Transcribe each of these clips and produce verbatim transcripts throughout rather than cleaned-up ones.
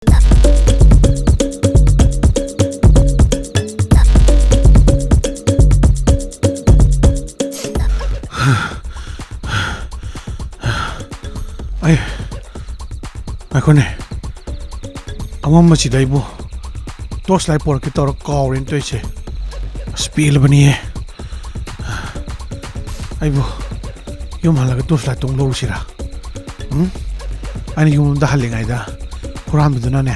ꯑꯩ, ꯉꯥꯏꯈꯣꯅꯦ꯫ ꯑꯃꯝꯕꯁꯤꯗ ꯑꯩꯕꯨ torch light ꯄꯣꯔꯛꯀꯦ ꯇꯧꯔ ꯀꯥꯎꯔꯦꯅ ꯇꯧꯔꯤꯁꯦ꯫ ꯑꯁ, ꯄꯦꯜꯂꯕꯅꯤꯍꯦ꯫ ꯑꯩꯕꯨ ꯌꯨꯝ ꯍꯜꯂꯒ torch light ꯇꯣ ꯑꯃꯨꯛ ꯂꯧꯔꯨꯁꯤꯔꯥ? ꯎꯝ? ꯑꯩꯅ ꯌꯨꯝꯗ ꯍꯜꯂꯤꯉꯩꯗ ꯍꯨꯔꯥꯟꯕꯗꯨꯅꯅꯦ,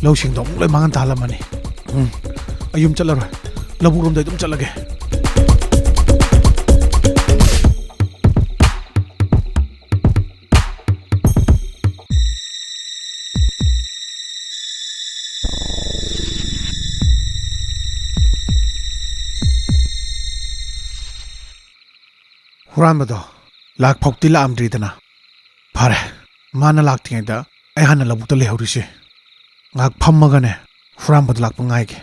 ꯂꯧꯁꯤꯡꯗꯣ ꯑꯃꯨꯛ ꯂꯣꯏ ꯃꯥꯡꯍꯟ ꯇꯥꯍꯜꯂꯝꯃꯅꯤ꯫ ꯎꯝ, ꯑꯩ ꯌꯨꯝ ꯆꯠꯂꯔꯣꯏ, ꯂꯧꯕꯨꯛ ꯂꯣꯝꯗ ꯑꯗꯨꯝ ꯆꯠꯂꯒꯦ꯫ ꯍꯨꯔꯥꯟꯕꯗꯣ ꯂꯥꯛ ꯐꯥꯎꯗꯤ ꯂꯥꯛꯑꯝꯗ꯭ꯔꯤꯗꯅ꯫ ꯐꯔꯦ, ꯃꯥꯅ ꯂꯥꯛꯇ꯭ꯔꯤꯉꯩꯗ ꯑꯩ ꯍꯥꯟꯅ ꯂꯧꯕꯨꯛꯇ ꯂꯩꯍꯧꯔꯤꯁꯦ꯫ ꯉꯥꯏꯍꯥꯛ ꯐꯝꯃꯒꯅꯦ, ꯍꯨꯔꯥꯟꯕꯗꯣ ꯂꯥꯛꯄ ꯉꯥꯏꯒꯦ꯫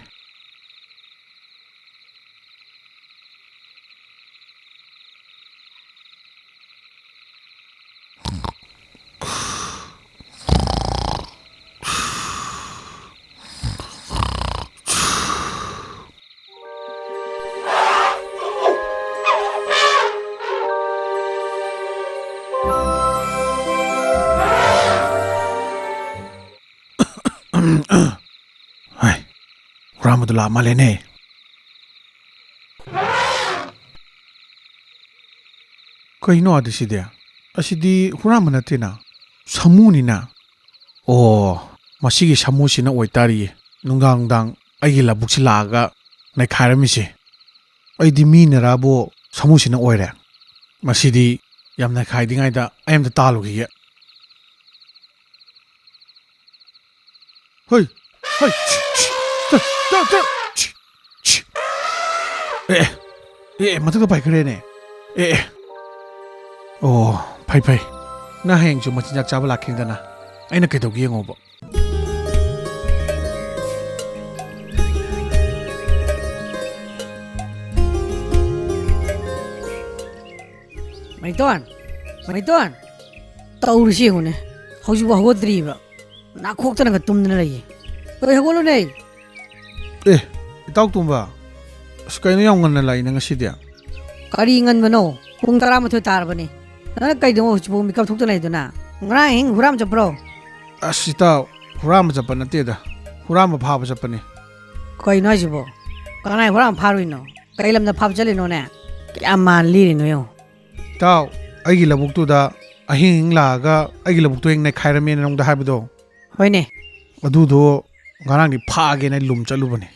ꯍꯥꯏ, ꯍꯨꯔꯥꯟꯕꯗꯨ ꯂꯥꯛꯑ ꯃꯥꯜꯂꯦꯅꯦ꯫ ꯀꯩꯅꯣ ꯑꯗꯨꯁꯤꯗꯤ? ꯑꯁꯤꯗꯤ ꯍꯨꯔꯥꯟꯕ ꯅꯠꯇꯦꯅ, ꯁꯥꯃꯨꯅꯤꯅ꯫ ꯑꯣ, ꯃꯁꯤꯒꯤ ꯁꯥꯃꯨꯁꯤꯅ ꯑꯣꯏꯇꯥꯔꯤꯌꯦ ꯅꯨꯡꯗꯥꯡ ꯅꯨꯡꯗꯥꯡ ꯑꯩꯒꯤ ꯂꯧꯕꯨꯛꯁꯤ ꯂꯥꯛꯑꯒ ꯅꯩꯈꯥꯏꯔꯝꯃꯤꯁꯦ꯫ ꯑꯩꯗꯤ ꯃꯤꯅꯔꯥꯕꯨ ꯁꯥꯃꯨꯁꯤꯅ ꯑꯣꯏꯔꯦ꯫ ꯃꯁꯤꯗꯤ ꯌꯥꯝ ꯅꯩꯈꯥꯏꯗ꯭ꯔꯤꯉꯩꯗ ꯑꯩ ꯑꯝꯇ ꯇꯥꯜꯂꯨꯈꯤꯒꯦ꯫ ꯍꯣꯏ, ꯍꯣꯏ, ꯁꯤ, ꯁꯤ, ꯇ, ꯇ, ꯇ, ꯁꯤ, ꯁꯤ꯫ ꯑꯦ, ꯑꯦ, ꯑꯦ, ꯑꯦ, ꯃꯊꯛꯇ ꯄꯥꯏꯈ꯭ꯔꯦꯅꯦ꯫ ꯑꯦ, ꯑꯦ꯫ ꯑꯣ, ꯐꯩ, ꯐꯩ꯫ ꯅꯪ ꯍꯌꯦꯡꯁꯨ ꯃꯆꯤꯟꯖꯥꯛ ꯆꯥꯕ ꯂꯥꯛꯈꯤꯗꯅ꯫ ꯑꯩꯅ ꯀꯩꯗꯧꯒꯦ ꯌꯦꯡꯉꯣꯕ꯫ ꯃꯩꯇꯣꯟ, ꯃꯩꯇꯣꯟ, ꯇꯧꯔꯤꯁꯤ ꯌꯦꯡꯉꯨꯅꯦ, ꯍꯧꯖꯤꯛꯐꯥꯎ ꯍꯧꯒꯠꯇ꯭ꯔꯤꯕ꯫ ꯅꯥꯈꯣꯛꯇꯅꯒ ꯇꯨꯝꯗꯅ ꯂꯩꯌꯦ꯫ ꯑꯩ ꯍꯧꯒꯠꯂꯨꯅꯦ꯫ ꯑꯦ, ꯏꯇꯥꯎ ꯇꯣꯝꯕ, ꯑꯁ, ꯀꯩꯅꯣ ꯌꯥꯝ ꯉꯟꯅ ꯂꯥꯛꯏꯅ ꯉꯁꯤꯗꯤ? ꯀꯔꯤ ꯉꯟꯕꯅꯣ? ꯄꯨꯡ ꯇꯔꯥꯃꯥꯊꯣꯏ ꯇꯥꯔꯕꯅꯤ꯫ ꯅꯪꯅ ꯀꯩꯗꯧꯕ ꯍꯧꯖꯤꯛꯄꯨ ꯃꯤꯀꯞ ꯊꯣꯛꯇꯅ ꯂꯩꯗꯨꯅ? ꯉꯔꯥꯡ ꯑꯍꯤꯡ ꯍꯨꯔꯥꯟꯕ ꯆꯠꯄ꯭ꯔꯣ? ꯑꯁ, ꯏꯇꯥꯎ, ꯍꯨꯔꯥꯟꯕ ꯆꯠꯄ ꯅꯠꯇꯦꯗ, ꯍꯨꯔꯥꯟꯕ ꯐꯥꯕ ꯆꯠꯄꯅꯤ꯫ ꯀꯩꯅꯣ ꯍꯥꯏꯁꯤꯕꯣ? ꯀꯅꯥꯏ ꯍꯨꯔꯥꯟꯕ ꯐꯥꯔꯨꯏꯅꯣ? ꯀꯩ ꯂꯝꯗ ꯐꯥꯕ ꯆꯠꯂꯤꯅꯣꯅꯦ? ꯀꯌꯥꯝ ꯃꯥꯟ ꯂꯤꯔꯤꯅꯣ ꯌꯦꯡꯉꯣ꯫ ꯏꯇꯥꯎ, ꯑꯩꯒꯤ ꯂꯧꯕꯨꯛꯇꯨꯗ ꯑꯍꯤꯡ ꯑꯍꯤꯡ ꯂꯥꯛꯑꯒ ꯑꯩꯒꯤ ꯂꯧꯕꯨꯛꯇꯣ ꯍꯦꯛ ꯅꯩꯈꯥꯏꯔꯝꯃꯦꯅ ꯅꯉꯣꯟꯗ ꯍꯥꯏꯕꯗꯣ? ꯍꯣꯏꯅꯦ꯫ ꯑꯗꯨꯗꯣ ꯉꯔꯥꯡꯗꯤ ꯐꯥꯒꯦꯅ ꯑꯩ ꯂꯨꯝ ꯆꯠꯂꯨꯕꯅꯦ꯫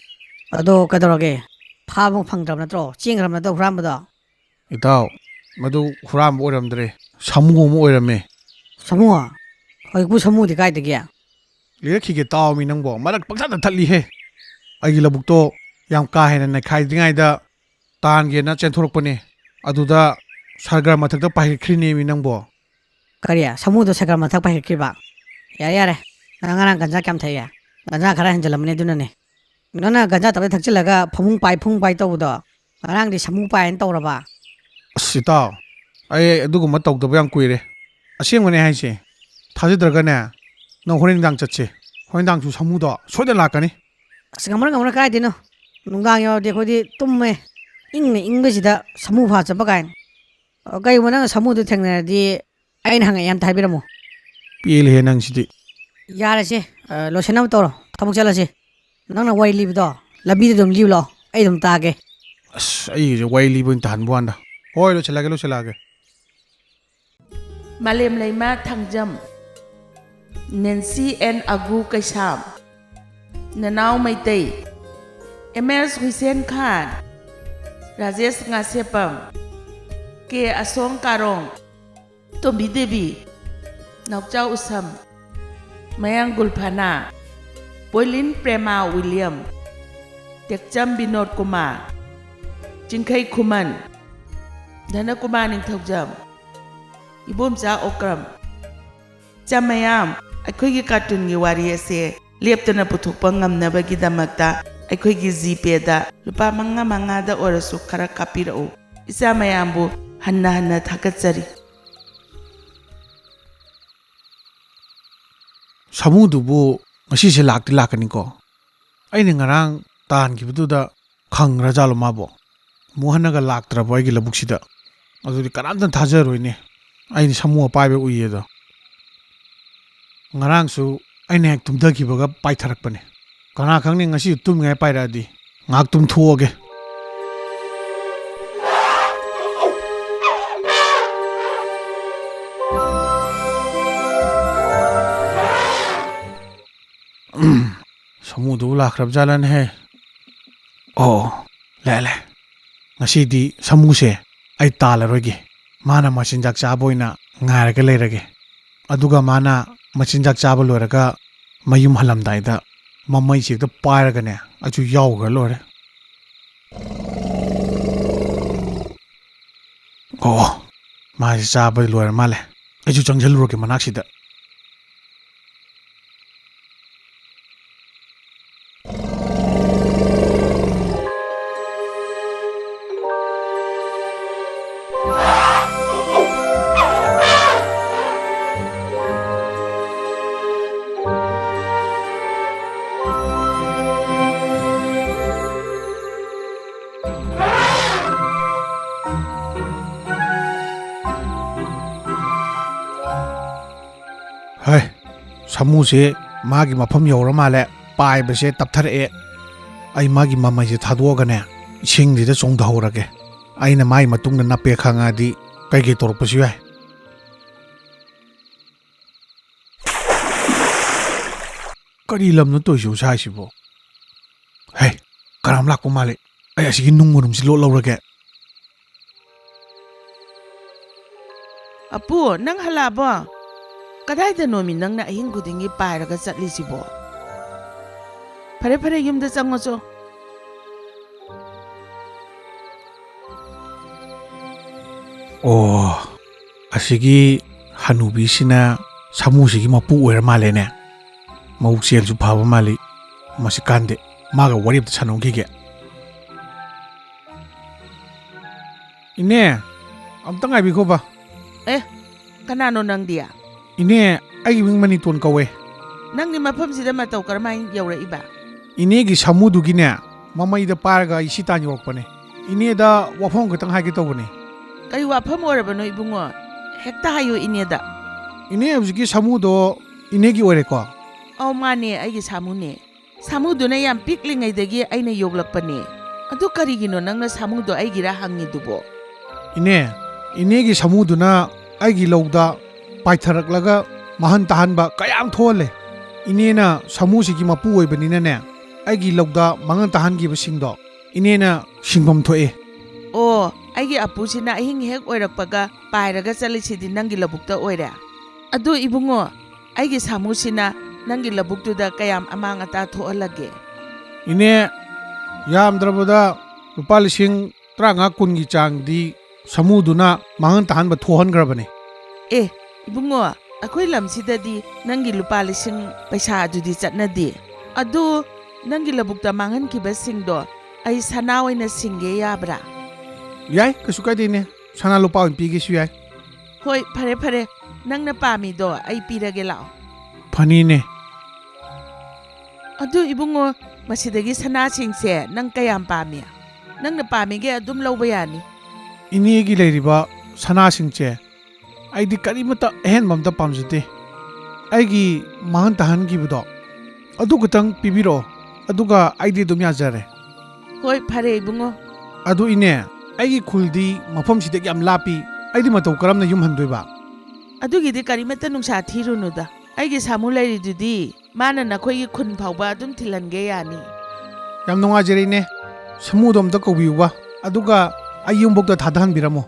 ꯑꯗꯣ ꯀꯩꯗꯧꯔꯒꯦ? ꯐꯥꯕ ꯐꯪꯗ꯭ꯔꯕ ꯅꯠꯇ꯭ꯔꯣ? ꯆꯦꯟꯈ꯭ꯔꯕ ꯅꯠꯇ꯭ꯔꯣ ꯍꯨꯔꯥꯟꯕꯗꯣ? ꯏꯇꯥꯎ, ꯃꯗꯨ ꯍꯨꯔꯥꯟꯕ ꯑꯣꯏꯔꯝꯗ꯭ꯔꯦ, ꯁꯥꯃꯨ ꯑꯃ ꯑꯣꯏꯔꯝꯃꯦ꯫ ꯁꯥꯃꯨ? ꯍꯧꯖꯤꯛꯄꯨ ꯁꯥꯃꯨꯗꯤ ꯀꯥꯏꯗꯒꯤ? ꯂꯤꯔꯛꯈꯤꯒꯦ ꯇꯥꯎꯃꯤ ꯅꯪꯕꯣ, ꯃꯔꯛ ꯄꯪꯊꯠꯇ ꯊꯠꯂꯤꯍꯦ꯫ ꯑꯩꯒꯤ ꯂꯧꯕꯨꯛꯇꯣ ꯌꯥꯝ ꯀꯥ ꯍꯦꯟꯅ ꯅꯩꯈꯥꯏꯗ꯭ꯔꯤꯉꯩꯗ ꯇꯥꯟꯒꯦꯅ ꯆꯦꯟꯊꯣꯔꯛꯄꯅꯦ꯫ ꯑꯗꯨꯗ ꯁꯔꯒ ꯃꯊꯛꯇ ꯄꯥꯏꯈꯠꯈ꯭ꯔꯤꯅꯦꯃꯤ ꯅꯪꯕꯣ꯫ ꯀꯔꯤ? ꯁꯥꯃꯨꯗꯣ ꯁꯔꯒ ꯃꯊꯛ ꯄꯥꯏꯈꯠꯈ꯭ꯔꯤꯕ? ꯌꯥꯔꯦ, ꯌꯥꯔꯦ꯫ ꯅꯪ ꯉꯔꯥꯡ ꯒꯟꯖꯥ ꯀꯌꯥꯝ ꯊꯛꯑꯦ? ꯒꯟꯖꯥ ꯈꯔ ꯍꯦꯟꯖꯜꯂꯝꯃꯅꯤ ꯑꯗꯨꯅꯅꯦ꯫ ꯅꯪꯅ ꯒꯟꯖꯥ ꯇꯞꯇꯥꯏ ꯊꯛꯆꯤꯜꯂꯒ ꯐꯃꯨꯡ ꯄꯥꯏ, ꯐꯃꯨꯡ ꯄꯥꯏ ꯇꯧꯕꯗꯣ, ꯉꯔꯥꯡꯗꯤ ꯁꯥꯃꯨ ꯄꯥꯏꯅ ꯇꯧꯔꯕ? ꯑꯁ, ꯏꯇꯥꯎ, ꯑꯩ ꯑꯗꯨꯒꯨꯝꯕ ꯇꯧꯗꯕ ꯌꯥꯝ ꯀꯨꯏꯔꯦ꯫ ꯑꯁꯦꯡꯕꯅꯦ ꯍꯥꯏꯁꯦ꯫ ꯊꯥꯖꯗ꯭ꯔꯒꯅꯦ, ꯅꯪ ꯍꯣꯔꯦꯟ ꯅꯨꯡꯗꯥꯡ ꯆꯠꯁꯦ꯫ ꯍꯣꯔꯦꯟ ꯅꯨꯡꯗꯥꯡꯁꯨ ꯁꯥꯃꯨꯗꯣ ꯁꯣꯏꯗꯅ ꯂꯥꯛꯀꯅꯤ꯫ ꯑꯁ, ꯉꯝꯃꯔꯣꯏ, ꯉꯝꯃꯔꯣꯏ, ꯀꯥꯏꯗꯩꯅꯣ? ꯅꯨꯡꯗꯥꯡ ꯌꯧꯔꯗꯤ ꯑꯩꯈꯣꯏꯗꯤ ꯇꯨꯝꯃꯦ꯫ ꯏꯪꯅ ꯏꯪꯕꯁꯤꯗ ꯁꯥꯃꯨ ꯐꯥ ꯆꯠꯄ ꯀꯥꯏꯅ꯫ ꯑꯣ, ꯀꯩꯒꯨꯝꯕ ꯅꯪꯅ ꯁꯥꯃꯨꯗꯣ ꯊꯦꯡꯅꯔꯗꯤ ꯑꯩꯅ ꯍꯪꯉꯛꯑꯦ ꯑꯝꯇ ꯍꯥꯏꯕꯤꯔꯝꯃꯣ꯫ ꯄꯦꯜꯂꯦꯍꯦ ꯅꯪꯁꯤꯗꯤ꯫ ꯌꯥꯔꯦꯁꯦ, ꯑ, ꯂꯣꯏꯁꯤꯟꯅꯕ ꯇꯧꯔꯣ, ꯊꯕꯛ ꯆꯠꯂꯁꯤ꯫ ꯅꯪꯅ ꯋꯥꯔꯤ ꯂꯤꯕꯗꯣ ꯂꯝꯕꯤꯗ ꯑꯗꯨꯝ ꯂꯤꯌꯨ ꯂꯥꯎ, ꯑꯩ ꯑꯗꯨꯝ ꯇꯥꯒꯦ꯫ ꯑꯁ, ꯑꯩꯒꯤꯁꯦ ꯋꯥꯔꯤ ꯂꯤꯕ ꯑꯣꯏꯅ ꯇꯥꯍꯟꯕ ꯋꯥꯅꯤꯗ꯫ ꯍꯣꯏ, ꯂꯣꯏꯁꯤꯜꯂꯛꯑꯒꯦ, ꯂꯣꯏꯁꯤꯜꯂꯛꯑꯒꯦ꯫ ꯃꯥꯂꯦꯝ ꯂꯩꯃ ꯊꯥꯡꯖꯝ, ꯅꯦꯟꯁꯤ ꯑꯦꯟ ꯑꯒꯨ ꯀꯩꯁꯥꯝ, ꯅꯅꯥꯎ ꯃꯩꯇꯩ, ꯑꯦꯝ ꯑꯦꯁ ꯍꯨꯏꯁꯦꯟ ꯈꯥꯟ, ꯔꯥꯖꯦꯁ ꯉꯥꯁꯦꯞꯄꯝ, ꯀꯦ ꯑꯁꯣꯡ ꯀꯥꯔꯣꯡ, ꯇꯣꯝꯕꯤ ꯗꯦꯕꯤ, ꯅꯥꯎꯆꯥ ꯎꯁꯝ, ꯃꯌꯥꯡ ꯒꯨꯜꯐꯥꯅꯥ, ꯄꯣꯏꯂꯤꯟ ꯄ꯭ꯔꯦꯃꯥ ꯋꯤꯂꯤꯌꯝ, ꯇꯦꯛꯆꯝ ꯕꯤꯅꯣꯗ ꯀꯨꯃꯥꯔ, ꯆꯤꯡꯈꯩ ꯈꯨꯃꯟ, ꯙꯅꯀꯨꯃꯥꯔ ꯅꯤꯡꯊꯧꯖꯝ, ꯏꯕꯣꯝꯆꯥ ꯑꯣꯀ꯭ꯔꯝ꯫ ꯏꯆꯥ ꯃꯌꯥꯝ, ꯑꯩꯈꯣꯏꯒꯤ ꯀꯥꯔꯇꯨꯟꯒꯤ ꯋꯥꯔꯤ ꯑꯁꯦ ꯂꯦꯞꯇꯅ ꯄꯨꯊꯣꯛꯄ ꯉꯝꯅꯕꯒꯤꯗꯃꯛꯇ ꯑꯩꯈꯣꯏꯒꯤ ꯖꯤꯄꯦꯗ ꯂꯨꯄꯥ ꯃꯉꯥ ꯃꯉꯥꯗ ꯑꯣꯏꯔꯁꯨ ꯈꯔ ꯀꯥꯞꯄꯤꯔꯛꯎ꯫ ꯏꯆꯥ ꯃꯌꯥꯝꯕꯨ ꯍꯟꯅ ꯍꯟꯅ ꯊꯥꯒꯠꯆꯔꯤ꯫ ꯁꯥꯃꯨꯗꯨꯕꯨ ꯉꯁꯤꯁꯦ ꯂꯥꯛꯇꯤ ꯂꯥꯛꯀꯅꯤꯀꯣ? ꯑꯩꯅ ꯉꯔꯥꯡ ꯇꯥꯟꯈꯤꯕꯗꯨꯗ ꯈꯪꯈ꯭ꯔꯖꯥꯠꯂꯣ ꯃꯥꯕꯣ? ꯑꯃꯨꯛ ꯍꯟꯅꯒ ꯂꯥꯛꯇ꯭ꯔꯕꯣ ꯑꯩꯒꯤ ꯂꯧꯕꯨꯛꯁꯤꯗ? ꯑꯗꯨꯗꯤ ꯀꯅꯥꯝꯇ ꯊꯥꯖꯔꯣꯏꯅꯦ, ꯑꯩꯅ ꯁꯥꯃꯨ ꯑꯄꯥꯏꯕ ꯎꯏꯌꯦꯗꯣ꯫ ꯉꯔꯥꯡꯁꯨ ꯑꯩꯅ ꯍꯦꯛ ꯇꯨꯝꯊꯈꯤꯕꯒ ꯄꯥꯏꯊꯔꯛꯄꯅꯦ꯫ ꯀꯅꯥ ꯈꯪꯅꯤ, ꯉꯁꯤ ꯇꯨꯝꯃꯤꯉꯩ ꯄꯥꯏꯔꯛꯑꯗꯤ꯫ ꯉꯥꯏꯍꯥꯛ ꯇꯨꯝꯊꯣꯛꯑꯒꯦ꯫ ꯁꯥꯃꯨꯗꯨꯕꯨ ꯂꯥꯛꯈ꯭ꯔꯕ ꯖꯥꯠꯂꯅꯦꯍꯦ? ꯑꯣ, ꯂꯥꯛꯑꯦ, ꯂꯥꯛꯑꯦ꯫ ꯉꯁꯤꯗꯤ ꯁꯥꯃꯨꯁꯦ ꯑꯩ ꯇꯥꯜꯂꯔꯣꯏꯒꯦ꯫ ꯃꯥꯅ ꯃꯆꯤꯟꯖꯥꯛ ꯆꯥꯕ ꯑꯣꯏꯅ ꯉꯥꯏꯔꯒ ꯂꯩꯔꯒꯦ꯫ ꯑꯗꯨꯒ ꯃꯥꯅ ꯃꯆꯤꯟꯖꯥꯛ ꯆꯥꯕ ꯂꯣꯏꯔꯒ ꯃꯌꯨꯝ ꯍꯜꯂꯝꯗꯥꯏꯗ ꯃꯃꯩꯁꯦ ꯍꯦꯛꯇ ꯄꯥꯏꯔꯒꯅꯦ, ꯑꯩꯁꯨ ꯌꯥꯎꯈ꯭ꯔ ꯂꯣꯏꯔꯦ꯫ ꯑꯣ, ꯃꯥꯁꯦ ꯆꯥꯕ ꯂꯣꯏꯔ ꯃꯥꯜꯂꯦ꯫ ꯑꯩꯁꯨ ꯆꯪꯁꯤꯜꯂꯨꯔꯒꯦ ꯃꯅꯥꯛꯁꯤꯗ꯫ ꯍꯩ, ꯁꯥꯃꯨꯁꯦ ꯃꯥꯒꯤ ꯃꯐꯝ ꯌꯧꯔ ꯃꯥꯜꯂꯦ꯫ ꯄꯥꯏꯕꯁꯦ ꯇꯞꯊꯔꯛꯑꯦ꯫ ꯑꯩ ꯃꯥꯒꯤ ꯃꯃꯩꯁꯦ ꯊꯥꯗꯣꯛꯑꯒꯅꯦ, ꯏꯁꯤꯡꯁꯤꯗ ꯆꯣꯡꯊꯍꯧꯔꯒꯦ꯫ ꯑꯩꯅ ꯃꯥꯒꯤ ꯃꯇꯨꯡꯗ ꯅꯞꯄꯦ ꯈꯪꯉꯛꯑꯗꯤ ꯀꯩꯀꯩ ꯇꯧꯔꯛꯄꯁꯨ ꯌꯥꯏ꯫ ꯀꯔꯤ ꯂꯝꯅꯣ ꯇꯧꯔꯤꯁꯤꯕꯨ ꯁ꯭ꯋꯥꯏꯁꯤꯕꯣ? ꯍꯦ, ꯀꯅꯥꯝ ꯂꯥꯛꯄ ꯃꯥꯜꯂꯦ꯫ ꯑꯩ ꯑꯁꯤꯒꯤ ꯅꯨꯡ ꯃꯅꯨꯡꯁꯤ ꯂꯣꯠ ꯂꯧꯔꯒꯦ꯫ ꯑꯄꯨ, ꯅꯪ ꯍꯜꯂꯛꯑꯕꯣ? ꯀꯗꯥꯏꯗꯅꯣꯃꯤ ꯅꯪꯅ ꯑꯍꯤꯡ ꯈꯨꯗꯤꯡꯒꯤ ꯄꯥꯏꯔꯒ ꯆꯠꯂꯤꯁꯤꯕꯣ? ꯐꯔꯦ, ꯐꯔꯦ, ꯌꯨꯝꯗ ꯆꯪꯉꯣ ꯆꯣ꯫ ꯑꯣ, ꯑꯁꯤꯒꯤ ꯍꯅꯨꯕꯤꯁꯤꯅ ꯁꯥꯃꯨꯁꯤꯒꯤ ꯃꯄꯨ ꯑꯣꯏꯔ ꯃꯥꯜꯂꯦꯅꯦ꯫ ꯃꯕꯨꯛ ꯆꯦꯜꯁꯨ ꯐꯕ ꯃꯥꯜꯂꯤ꯫ ꯃꯁꯤ ꯀꯥꯟꯗꯦ, ꯃꯥꯒ ꯋꯥꯔꯤ ꯑꯝꯇ ꯁꯥꯟꯅꯧꯈꯤꯒꯦ꯫ ꯏꯅꯦ, ꯑꯝꯇ ꯉꯥꯏꯕꯤꯈꯣꯕ꯫ ꯑꯦ, ꯀꯅꯥꯅꯣ ꯅꯪꯗꯤ? ꯏꯅꯦ, ꯑꯩꯒꯤ ꯃꯤꯡ ꯃꯅꯤꯇꯣꯟ ꯀꯧꯋꯦ꯫ ꯅꯪꯗꯤ ꯃꯐꯝꯁꯤꯗ ꯃꯇꯧ ꯀꯔꯝꯍꯥꯏꯅ ꯌꯧꯔꯛꯏꯕ? ꯏꯅꯦꯒꯤ ꯁꯥꯃꯨꯗꯨꯒꯤꯅꯦ, ꯃꯃꯩꯗ ꯄꯥꯏꯔꯒ ꯑꯩ ꯁꯤ ꯇꯥꯟ ꯌꯧꯔꯛꯄꯅꯦ꯫ ꯏꯅꯦꯗ ꯋꯥꯐꯝ ꯈꯛꯇꯪ ꯍꯥꯏꯒꯦ ꯇꯧꯕꯅꯦ꯫ ꯀꯔꯤ ꯋꯥꯐꯝ ꯑꯣꯏꯔꯕꯅꯣ ꯏꯕꯨꯡꯉꯣ? ꯍꯦꯛꯇ ꯍꯥꯏꯌꯨ ꯏꯅꯦꯗ꯫ ꯏꯅꯦ, ꯍꯧꯖꯤꯛꯀꯤ ꯁꯥꯃꯨꯗꯣ ꯏꯅꯦꯒꯤ ꯑꯣꯏꯔꯦꯀꯣ? ꯑꯧ, ꯃꯥꯅꯦ, ꯑꯩꯒꯤ ꯁꯥꯃꯨꯅꯦ꯫ ꯁꯥꯃꯨꯗꯨꯅ ꯌꯥꯝ ꯄꯤꯛꯂꯤꯉꯩꯗꯒꯤ ꯑꯩꯅ ꯌꯣꯛꯂꯛꯄꯅꯦ꯫ ꯑꯗꯨ ꯀꯔꯤꯒꯤꯅꯣ ꯅꯪꯅ ꯁꯥꯃꯨꯗꯣ ꯑꯩꯒꯤꯔꯥ ꯍꯪꯉꯤꯗꯨꯕꯣ? ꯏꯅꯦ, ꯏꯅꯦꯒꯤ ꯁꯥꯃꯨꯗꯨꯅ ꯑꯩꯒꯤ ꯂꯧꯗ ꯄꯥꯏꯊꯔꯛꯂꯒ ꯃꯥꯡꯍꯟ ꯇꯥꯍꯟꯕ ꯀꯌꯥꯝ ꯊꯣꯛꯍꯜꯂꯦ꯫ ꯏꯅꯦꯅ ꯁꯥꯃꯨꯁꯤꯒꯤ ꯃꯄꯨ ꯑꯣꯏꯕꯅꯤꯅꯅꯦ, ꯑꯩꯒꯤ ꯂꯧꯗ ꯃꯥꯡꯍꯟ ꯇꯥꯍꯟꯈꯤꯕꯁꯤꯡꯗꯣ ꯏꯅꯦꯅ ꯁꯤꯡꯐꯝ ꯊꯣꯛꯑꯦ꯫ ꯑꯣ, ꯑꯩꯒꯤ ꯑꯄꯨꯁꯤꯅ ꯑꯍꯤꯡ ꯍꯦꯛ ꯑꯣꯏꯔꯛꯄꯒ ꯄꯥꯏꯔꯒ ꯆꯠꯂꯤꯁꯤꯗꯤ ꯅꯪꯒꯤ ꯂꯧꯕꯨꯛꯇ ꯑꯣꯏꯔꯦ꯫ ꯑꯗꯨ ꯏꯕꯨꯡꯉꯣ, ꯑꯩꯒꯤ ꯁꯥꯃꯨꯁꯤꯅ ꯅꯪꯒꯤ ꯂꯧꯕꯨꯛꯇꯨꯗ ꯀꯌꯥꯝ ꯑꯃꯥꯡ ꯑꯇꯥ ꯊꯣꯛꯍꯜꯂꯒꯦ? ꯏꯅꯦ, ꯌꯥꯝꯗ꯭ꯔꯕꯗ ꯂꯨꯄꯥ ꯂꯤꯁꯤꯡ ꯇꯔꯥꯃꯉꯥ ꯀꯨꯟꯒꯤ ꯆꯥꯡꯗꯤ ꯁꯥꯃꯨꯗꯨꯅ ꯃꯥꯡꯍꯟ ꯇꯥꯍꯟꯕ ꯊꯣꯛꯍꯟꯈ꯭ꯔꯕꯅꯦ꯫ ꯑꯦ, ꯏꯕꯨꯡꯉꯣ, ꯑꯩꯈꯣꯏ ꯂꯝꯁꯤꯗꯗꯤ ꯅꯪꯒꯤ ꯂꯨꯄꯥ ꯂꯤꯁꯤꯡ ꯄꯩꯁꯥ ꯑꯗꯨꯗꯤ ꯆꯠꯅꯗꯦ꯫ ꯑꯗꯨ ꯅꯪꯒꯤ ꯂꯧꯕꯨꯛꯇ ꯃꯥꯡꯍꯟꯈꯤꯕꯁꯤꯡꯗꯣ ꯑꯩ ꯁꯅꯥ ꯑꯣꯏꯅ ꯁꯤꯡꯒꯦ ꯌꯥꯕ꯭ꯔꯥ? ꯌꯥꯏ, ꯀꯩꯁꯨ ꯀꯥꯏꯗꯦ ꯏꯅꯦ꯫ ꯁꯅꯥ ꯂꯨꯄꯥ ꯑꯣꯏꯅ ꯄꯤꯒꯦꯁꯨ ꯌꯥꯏ꯫ ꯍꯣꯏ, ꯐꯔꯦ ꯐꯔꯦ, ꯅꯪꯅ ꯄꯥꯝꯃꯤꯗꯣ ꯑꯩ ꯄꯤꯔꯒꯦ ꯂꯥꯛꯑꯣ꯫ ꯐꯅꯤꯅꯦ꯫ ꯑꯗꯨ ꯏꯕꯨꯡꯉꯣ, ꯃꯁꯤꯗꯒꯤ ꯁꯅꯥꯁꯤꯡꯁꯦ ꯅꯪ ꯀꯌꯥꯝ ꯄꯥꯝꯃꯤ? ꯅꯪꯅ ꯄꯥꯝꯃꯤꯒꯩ ꯑꯗꯨꯝ ꯂꯧꯕ ꯌꯥꯅꯤ꯫ ꯏꯅꯦꯒꯤ ꯂꯩꯔꯤꯕ ꯁꯅꯥꯁꯤꯡꯁꯦ ꯑꯩꯗꯤ ꯀꯔꯤꯃꯠꯇ ꯑꯍꯦꯟꯕ ꯑꯝꯇ ꯄꯥꯝꯖꯗꯦ꯫ ꯑꯩꯒꯤ ꯃꯥꯡꯍꯟ ꯇꯥꯍꯟꯈꯤꯕꯗꯣ ꯑꯗꯨ ꯈꯛꯇꯪ ꯄꯤꯕꯤꯔꯛꯑꯣ, ꯑꯗꯨꯒ ꯑꯩꯗꯤ ꯑꯗꯨꯝ ꯌꯥꯖꯔꯦ꯫ ꯍꯣꯏ, ꯐꯔꯦ ꯏꯕꯨꯡꯉꯣ꯫ ꯑꯗꯨ ꯏꯅꯦ, ꯑꯩꯒꯤ ꯈꯨꯜꯗꯤ ꯃꯐꯝꯁꯤꯗꯒꯤ ꯌꯥꯝ ꯂꯥꯞꯄꯤ, ꯑꯩꯗꯤ ꯃꯇꯧ ꯀꯔꯝꯅ ꯌꯨꯝ ꯍꯟꯗꯣꯏꯕ? ꯑꯗꯨꯒꯤꯗꯤ ꯀꯔꯤꯃꯠꯇ ꯅꯨꯡꯁꯥ ꯊꯤꯔꯨꯅꯨꯗ, ꯑꯩꯒꯤ ꯁꯥꯃꯨ ꯂꯩꯔꯤꯗꯨꯗꯤ, ꯃꯥꯅ ꯅꯈꯣꯏꯒꯤ ꯈꯨꯟ ꯐꯥꯎꯕ ꯑꯗꯨꯝ ꯊꯤꯜꯍꯟꯒꯦ ꯌꯥꯅꯤ꯫ ꯌꯥꯝ ꯅꯨꯡꯉꯥꯏꯖꯔꯦ ꯏꯅꯦ, ꯁꯥꯃꯨꯗꯣ ꯑꯝꯇ ꯀꯧꯕꯤꯌꯨꯕ, ꯑꯗꯨꯒ ꯑꯩ ꯌꯨꯝꯕꯣꯛꯇ ꯊꯥꯗꯍꯟꯕꯤꯔꯝꯃꯣ꯫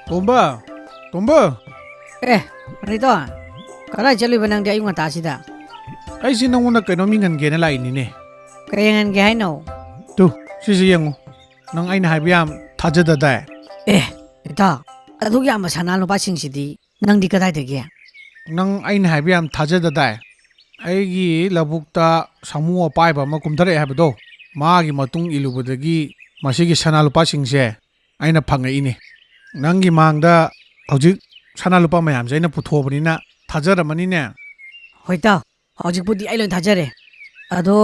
ꯇꯣꯝꯕ, ꯇꯣꯝꯕ꯫ ꯑꯦ, ꯔꯤꯇꯣ, ꯀꯗꯥꯏ ꯆꯠꯂꯨꯏꯕ ꯅꯪꯗꯤ ꯑꯌꯨꯛ ꯉꯟꯇꯥꯁꯤꯗ? ꯑꯩꯁꯦ ꯅꯪꯉꯣꯟꯗ ꯀꯩꯅꯣꯝ ꯌꯦꯡꯍꯟꯒꯦꯅ ꯂꯥꯛꯏꯅꯤꯅꯦ꯫ ꯀꯩ ꯌꯦꯡꯍꯟꯒꯦ ꯍꯥꯏꯅꯣ? ꯇꯨ, ꯁꯤꯁꯦ ꯌꯦꯡꯉꯨ꯫ ꯅꯪ ꯑꯩꯅ ꯍꯥꯏꯕ ꯌꯥꯝ ꯊꯥꯖꯗꯗꯥꯏ? ꯑꯦ, ꯏꯇꯥꯎ, ꯑꯗꯨꯛ ꯌꯥꯝꯕ ꯁꯅꯥ ꯂꯨꯄꯥꯁꯤꯡꯁꯤꯗꯤ ꯅꯪꯗꯤ ꯀꯗꯥꯏꯗꯒꯤ? ꯅꯪ ꯑꯩꯅ ꯍꯥꯏꯕ ꯌꯥꯝ ꯊꯥꯖꯗꯗꯥꯏ? ꯑꯩꯒꯤ ꯂꯧꯕꯨꯛꯇ ꯁꯥꯃꯨ ꯑꯄꯥꯏꯕ ꯑꯃ ꯀꯨꯝꯊꯔꯛꯑꯦ ꯍꯥꯏꯕꯗꯣ, ꯃꯥꯒꯤ ꯃꯇꯨꯡ ꯏꯜꯂꯨꯕꯗꯒꯤ ꯃꯁꯤꯒꯤ ꯁꯅꯥ ꯂꯨꯄꯥꯁꯤꯡꯁꯦ ꯑꯩꯅ ꯐꯪꯉꯛꯏꯅꯦ꯫ ꯅꯪꯒꯤ ꯃꯥꯡꯗ ꯍꯧꯖꯤꯛ ꯁꯅꯥ ꯂꯨꯄꯥ ꯃꯌꯥꯝꯁꯦ ꯑꯩꯅ ꯄꯨꯊꯣꯛꯑꯕꯅꯤꯅ ꯊꯥꯖꯔꯝꯃꯅꯤꯅꯦ꯫ ꯍꯣꯏ ꯏꯇꯥꯎ, ꯍꯧꯖꯤꯛꯄꯨꯗꯤ ꯑꯩ ꯂꯣꯏ ꯊꯥꯖꯔꯦ꯫ ꯑꯗꯣ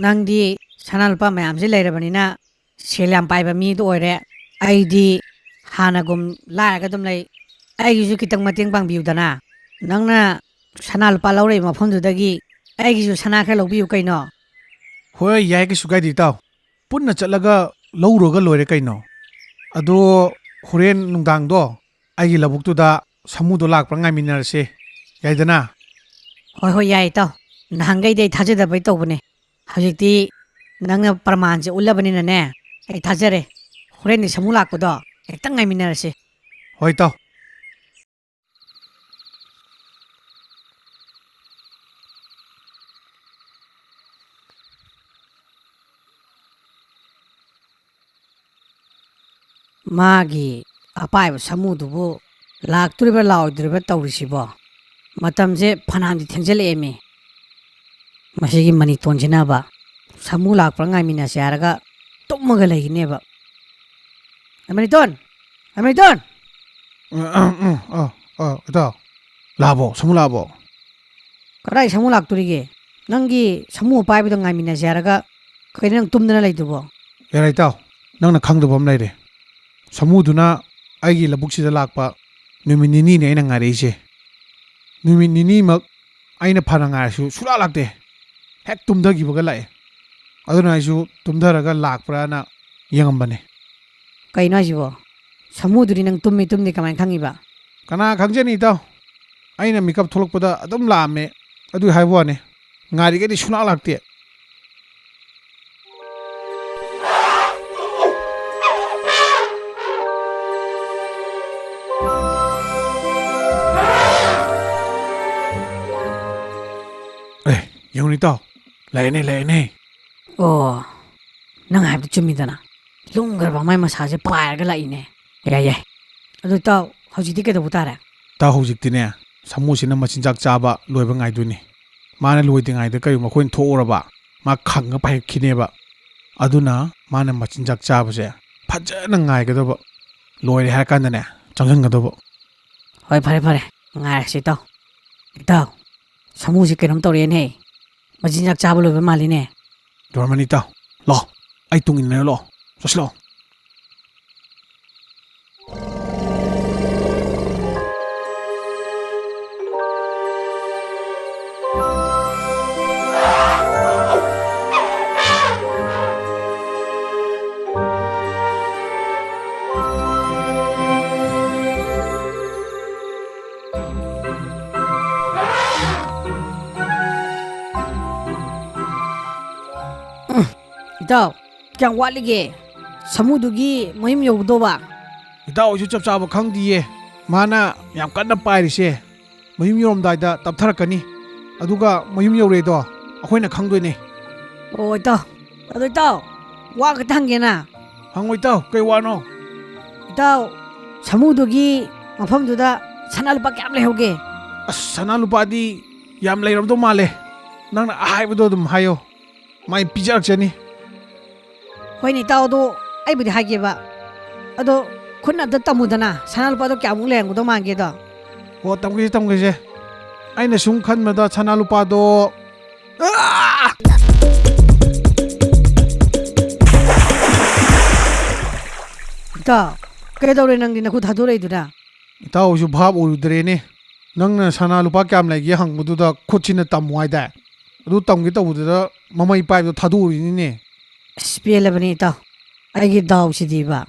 ꯅꯪꯗꯤ ꯁꯅꯥ ꯂꯨꯄꯥ ꯃꯌꯥꯝꯁꯦ ꯂꯩꯔꯕꯅꯤꯅ ꯁꯦꯜ ꯌꯥꯝ ꯄꯥꯏꯕ ꯃꯤꯗꯣ ꯑꯣꯏꯔꯦ꯫ ꯑꯩꯗꯤ ꯍꯥꯟꯅꯒꯨꯝ ꯂꯥꯏꯔꯒ ꯑꯗꯨꯝ ꯂꯩ꯫ ꯑꯩꯒꯤꯁꯨ ꯈꯤꯇꯪ ꯃꯇꯦꯡ ꯄꯥꯡꯕꯤꯌꯨꯗꯅ꯫ ꯅꯪꯅ ꯁꯅꯥ ꯂꯨꯄꯥ ꯂꯧꯔꯛꯏ ꯃꯐꯝꯗꯨꯗꯒꯤ ꯑꯩꯒꯤꯁꯨ ꯁꯅꯥ ꯈꯔ ꯂꯧꯕꯤꯌꯨ ꯀꯩꯅꯣ꯫ ꯍꯣꯏ, ꯌꯥꯏ, ꯀꯩꯁꯨ ꯀꯥꯏꯗꯦ, ꯏꯇꯥꯎ꯫ ꯄꯨꯟꯅ ꯆꯠꯂꯒ ꯂꯧꯔꯨꯔꯒ ꯂꯣꯏꯔꯦ ꯀꯩꯅꯣ꯫ ꯑꯗꯣ ꯍꯣꯔꯦꯟ ꯅꯨꯡꯗꯥꯡꯗꯣ ꯑꯩꯒꯤ ꯂꯧꯕꯨꯛꯇꯨꯗ ꯁꯥꯃꯨꯗꯣ ꯂꯥꯛꯄ꯭ꯔꯥ ꯉꯥꯏꯃꯤꯟꯅꯔꯁꯦ, ꯌꯥꯏꯗꯅ? ꯍꯣꯏ, ꯍꯣꯏ, ꯌꯥꯏ, ꯏꯇꯥꯎ꯫ ꯅꯍꯥꯟꯈꯩꯗꯤ ꯑꯩ ꯊꯥꯖꯗꯕꯩ ꯇꯧꯕꯅꯦ꯫ ꯍꯧꯖꯤꯛꯇꯤ ꯅꯪꯅ ꯄ꯭ꯔꯃꯥꯟꯁꯦ ꯎꯠꯂꯕꯅꯤꯅꯅꯦ, ꯑꯩ ꯊꯥꯖꯔꯦ꯫ ꯍꯣꯔꯦꯟꯗꯤ ꯁꯥꯃꯨ ꯂꯥꯛꯄꯗꯣ ꯍꯦꯛꯇ ꯉꯥꯏꯃꯤꯟꯅꯔꯁꯦ꯫ ꯍꯣꯏ, ꯏꯇꯥꯎ꯫ ꯃꯥꯒꯤ ꯑꯄꯥꯏꯕ ꯁꯥꯃꯨꯗꯨꯕꯨ ꯂꯥꯛꯇꯣꯔꯤꯕ꯭ꯔꯥ ꯂꯥꯛꯑꯣꯏꯗꯣꯔꯤꯕ꯭ꯔꯥ ꯇꯧꯔꯤꯁꯤꯕꯣ? ꯃꯇꯝꯁꯦ ꯐꯅꯌꯥꯝꯗꯤ ꯊꯦꯡꯖꯤꯜꯂꯛꯑꯦꯃꯤ꯫ ꯃꯁꯤꯒꯤ ꯃꯅꯤꯇꯣꯟꯁꯤꯅꯕ ꯁꯥꯃꯨ ꯂꯥꯛꯄ꯭ꯔꯥ ꯉꯥꯏꯃꯤꯟꯅꯁꯦ ꯍꯥꯏꯔꯒ ꯇꯨꯝꯃꯒ ꯂꯩꯒꯅꯦꯕ꯫ ꯑꯦ, ꯃꯅꯤꯇꯣꯟ! ꯑꯦ, ꯃꯅꯤꯇꯣꯟ! ꯎꯝ, ꯎꯝ, ꯎꯝ, ꯑ, ꯑ, ꯏꯇꯥꯎ, ꯂꯥꯛꯑꯕꯣ? ꯁꯥꯃꯨ ꯂꯥꯛꯑꯕꯣ? ꯀꯗꯥꯏ ꯁꯥꯃꯨ ꯂꯥꯛꯇꯣꯔꯤꯒꯦ? ꯅꯪꯒꯤ ꯁꯥꯃꯨ ꯑꯄꯥꯏꯕꯗꯣ ꯉꯥꯏꯃꯤꯟꯅꯁꯦ ꯍꯥꯏꯔꯒ ꯀꯩꯅꯣ ꯅꯪ ꯇꯨꯝꯗꯅ ꯂꯩꯗꯨꯕꯣ? ꯌꯥꯔꯦ ꯏꯇꯥꯎ, ꯅꯪꯅ ꯈꯪꯗꯕ ꯑꯃ ꯂꯩꯔꯦ꯫ ꯁꯥꯃꯨꯗꯨꯅ ꯑꯩꯒꯤ ꯂꯧꯕꯨꯛꯁꯤꯗ ꯂꯥꯛꯄ ꯅꯨꯃꯤꯠ ꯅꯤꯅꯤꯅꯦ ꯑꯩꯅ ꯉꯥꯏꯔꯛꯏꯁꯦ꯫ ꯅꯨꯃꯤꯠ ꯅꯤꯅꯤꯃꯛ ꯑꯩꯅ ꯐꯅ ꯉꯥꯏꯔꯁꯨ ꯁꯨꯡꯂꯥꯛ ꯂꯥꯛꯇꯦ꯫ ꯍꯦꯛ ꯇꯨꯝꯊꯈꯤꯕꯒ ꯂꯥꯛꯑꯦ꯫ ꯑꯗꯨꯅ ꯑꯩꯁꯨ ꯇꯨꯝꯊꯔꯒ ꯂꯥꯛꯄ꯭ꯔꯥꯅ ꯌꯦꯡꯉꯝꯕꯅꯦ꯫ ꯀꯩꯅꯣ ꯍꯥꯏꯁꯤꯕꯣ? ꯁꯥꯃꯨꯗꯨꯗꯤ ꯅꯪ ꯇꯨꯝꯃꯤ ꯇꯨꯝꯗꯦ ꯀꯃꯥꯏꯅ ꯈꯪꯉꯤꯕ? ꯀꯅꯥ ꯈꯪꯖꯅꯤ ꯏꯇꯥꯎ? ꯑꯩꯅ ꯃꯤꯀꯞ ꯊꯣꯛꯂꯛꯄꯗ ꯑꯗꯨꯝ ꯂꯥꯛꯑꯝꯃꯦ꯫ ꯑꯗꯨꯏ ꯍꯥꯏꯕ ꯋꯥꯅꯤ꯫ ꯉꯥꯏꯔꯤꯈꯩꯗꯤ ꯁꯨꯡꯂꯥꯛ ꯂꯥꯛꯇꯦ꯫ ꯑꯦ, ꯌꯦꯡꯉꯨꯅꯦ ꯏꯇꯥꯎ, ꯂꯥꯛꯑꯦꯅꯦ, ꯂꯥꯛꯑꯦꯅꯦ꯫ ꯑꯣ, ꯅꯪ ꯍꯥꯏꯕꯗꯨ ꯆꯨꯝꯃꯤꯗꯅ꯫ ꯂꯨꯝꯈ꯭ꯔꯕ ꯃꯥꯏ ꯃꯁꯥꯁꯦ ꯄꯥꯏꯔꯒ ꯂꯥꯛꯏꯅꯦ꯫ ꯌꯥꯏ, ꯌꯥꯏ꯫ ꯑꯗꯨ ꯏꯇꯥꯎ, ꯍꯧꯖꯤꯛꯇꯤ ꯀꯩꯗꯧꯕ ꯇꯥꯔꯦ? ꯏꯇꯥꯎ, ꯍꯧꯖꯤꯛꯇꯤꯅꯦ, ꯁꯥꯃꯨꯁꯤꯅ ꯃꯆꯤꯟꯖꯥꯛ ꯆꯥꯕ ꯂꯣꯏꯕ ꯉꯥꯏꯗꯣꯏꯅꯤ꯫ ꯃꯥꯅ ꯂꯣꯏꯗ꯭ꯔꯤꯉꯩꯗ ꯀꯔꯤꯒꯨꯝꯕ ꯑꯩꯈꯣꯏꯅ ꯊꯣꯛꯎꯔꯕ, ꯃꯥ ꯈꯪꯉ ꯄꯥꯏꯈꯠꯈꯤꯅꯦꯕ꯫ ꯑꯗꯨꯅ ꯃꯥꯅ ꯃꯆꯤꯟꯖꯥꯛ ꯆꯥꯕꯁꯦ ꯐꯖꯅ ꯉꯥꯏꯒꯗꯕ, ꯂꯣꯏꯔꯦ ꯍꯥꯏꯔ ꯀꯥꯟꯗꯅꯦ ꯆꯪꯁꯤꯟꯒꯗꯕ꯫ ꯍꯣꯏ, ꯐꯔꯦ ꯐꯔꯦ, ꯉꯥꯏꯔꯁꯤ ꯏꯇꯥꯎ꯫ ꯏꯇꯥꯎ, ꯁꯥꯃꯨꯁꯤ ꯀꯩꯅꯣꯝ ꯇꯧꯔꯦꯅꯦ, ꯃꯆꯤꯟꯖꯥꯛ ꯆꯥꯕ ꯂꯣꯏꯕ ꯃꯥꯜꯂꯤꯅꯦ꯫ ꯂꯣꯏꯔꯝꯃꯅꯤ ꯏꯇꯥꯎ, ꯂꯥꯛꯑꯣ, ꯑꯩ ꯇꯨꯡ ꯏꯟꯅꯔ ꯂꯥꯛꯑꯣ, ꯆꯠꯁꯤ ꯂꯥꯛꯑꯣ꯫ ꯏꯇꯥꯎ, ꯀꯌꯥꯝ ꯋꯥꯠꯂꯤꯒꯦ ꯁꯥꯃꯨꯗꯨꯒꯤ ꯃꯌꯨꯝ ꯌꯧꯒꯗꯧꯕ? ꯏꯇꯥꯎ ꯍꯣꯏꯁꯨ ꯆꯞ ꯆꯥꯕ ꯈꯪꯗꯤꯌꯦ꯫ ꯃꯥꯅ ꯌꯥꯝ ꯀꯟꯅ ꯄꯥꯏꯔꯤꯁꯦ ꯃꯌꯨꯝ ꯌꯧꯔꯝꯗꯥꯏꯗ ꯇꯞꯊꯔꯛꯀꯅꯤ꯫ ꯑꯗꯨꯒ ꯃꯌꯨꯝ ꯌꯧꯔꯦꯗꯣ ꯑꯩꯈꯣꯏꯅ ꯈꯪꯗꯣꯏꯅꯦ꯫ ꯑꯣ ꯏꯇꯥꯎ, ꯑꯗꯣ ꯏꯇꯥꯎ, ꯋꯥ ꯈꯛꯇ ꯍꯪꯒꯦꯅ꯫ ꯍꯪꯉꯣ ꯏꯇꯥꯎ, ꯀꯩ ꯋꯥꯅꯣ? ꯏꯇꯥꯎ, ꯁꯥꯃꯨꯗꯨꯒꯤ ꯃꯐꯝꯗꯨꯗ ꯁꯅꯥ ꯂꯨꯄꯥ ꯀꯌꯥꯝ ꯂꯩꯍꯧꯒꯦ? ꯑꯁ, ꯁꯅꯥ ꯂꯨꯄꯥꯗꯤ ꯌꯥꯝ ꯂꯩꯔꯝꯗꯧ ꯃꯥꯜꯂꯦ꯫ ꯅꯪꯅ ꯑꯍꯥꯏꯕꯗꯣ ꯑꯗꯨꯝ ꯍꯥꯏꯌꯣ, ꯃꯥꯏ ꯄꯤꯖꯔꯛꯆꯅꯤ꯫ ꯍꯣꯏꯅꯦ ꯏꯇꯥꯎ, ꯑꯗꯣ ꯑꯩꯕꯨꯗꯤ ꯍꯥꯏꯒꯦꯕ꯫ ꯑꯗꯣ ꯈꯨꯠꯅ ꯑꯝꯇ ꯇꯝꯃꯨꯗꯅ, ꯁꯅꯥ ꯂꯨꯄꯥꯗꯣ ꯀꯌꯥꯃꯨꯛ ꯂꯩꯔꯝꯒꯗꯧ ꯃꯥꯟꯒꯦꯗꯣ? ꯑꯣ, ꯇꯝꯒꯦꯁꯦ, ꯇꯝꯒꯦꯁꯦ꯫ ꯑꯩꯅ ꯁꯨꯝ ꯈꯟꯕꯗ ꯁꯅꯥ ꯂꯨꯄꯥꯗꯣ, ꯑꯥ! ꯏꯇꯥꯎ, ꯀꯩꯗꯧꯔꯦ ꯅꯪꯗꯤ ꯅꯈꯨꯠ ꯊꯥꯗꯣꯔꯛꯏꯗꯨꯅ? ꯏꯇꯥꯎ ꯍꯣꯏꯁꯨ ꯚꯥꯞ ꯑꯣꯏꯔꯨꯗ꯭ꯔꯦꯅꯦ꯫ ꯅꯪꯅ ꯁꯅꯥ ꯂꯨꯄꯥ ꯀꯌꯥꯝ ꯂꯩꯒꯦ ꯍꯪꯕꯗꯨꯗ ꯈꯨꯠꯁꯤꯅ ꯇꯝꯃꯨ ꯍꯥꯏꯗꯥꯏ? ꯑꯗꯨ ꯇꯝꯒꯦ ꯇꯧꯕꯗꯨꯗ ꯃꯃꯩ ꯄꯥꯏꯕꯗꯣ ꯊꯥꯗꯣꯛꯎꯔꯤꯅꯤꯅꯦ꯫ ꯑꯁ, ꯄꯦꯜꯂꯕꯅꯤ ꯏꯇꯥꯎ, ꯑꯩꯒꯤ ꯗꯥꯎꯁꯤꯗꯤꯕ꯫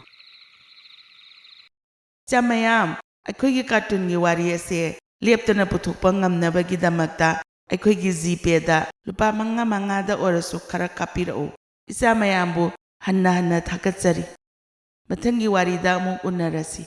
ꯏꯆꯥ ꯃꯌꯥꯝ, ꯑꯩꯈꯣꯏꯒꯤ ꯀꯥꯔꯇꯨꯟꯒꯤ ꯋꯥꯔꯤ ꯑꯁꯦ ꯂꯦꯞꯇꯅ ꯄꯨꯊꯣꯛꯄ ꯉꯝꯅꯕꯒꯤꯗꯃꯛꯇ ꯑꯩꯈꯣꯏꯒꯤ ꯖꯤꯄꯦꯗ ꯂꯨꯄꯥ ꯃꯉꯥ ꯃꯉꯥꯗ ꯑꯣꯏꯔꯁꯨ ꯈꯔ ꯀꯥꯞꯄꯤꯔꯛꯎ꯫ ꯏꯆꯥ ꯃꯌꯥꯝꯕꯨ ꯍꯟꯅ ꯍꯟꯅ ꯊꯥꯒꯠꯆꯔꯤ꯫ ꯃꯊꯪꯒꯤ ꯋꯥꯔꯤꯗ ꯑꯃꯨꯛ ꯎꯅꯔꯁꯤ꯫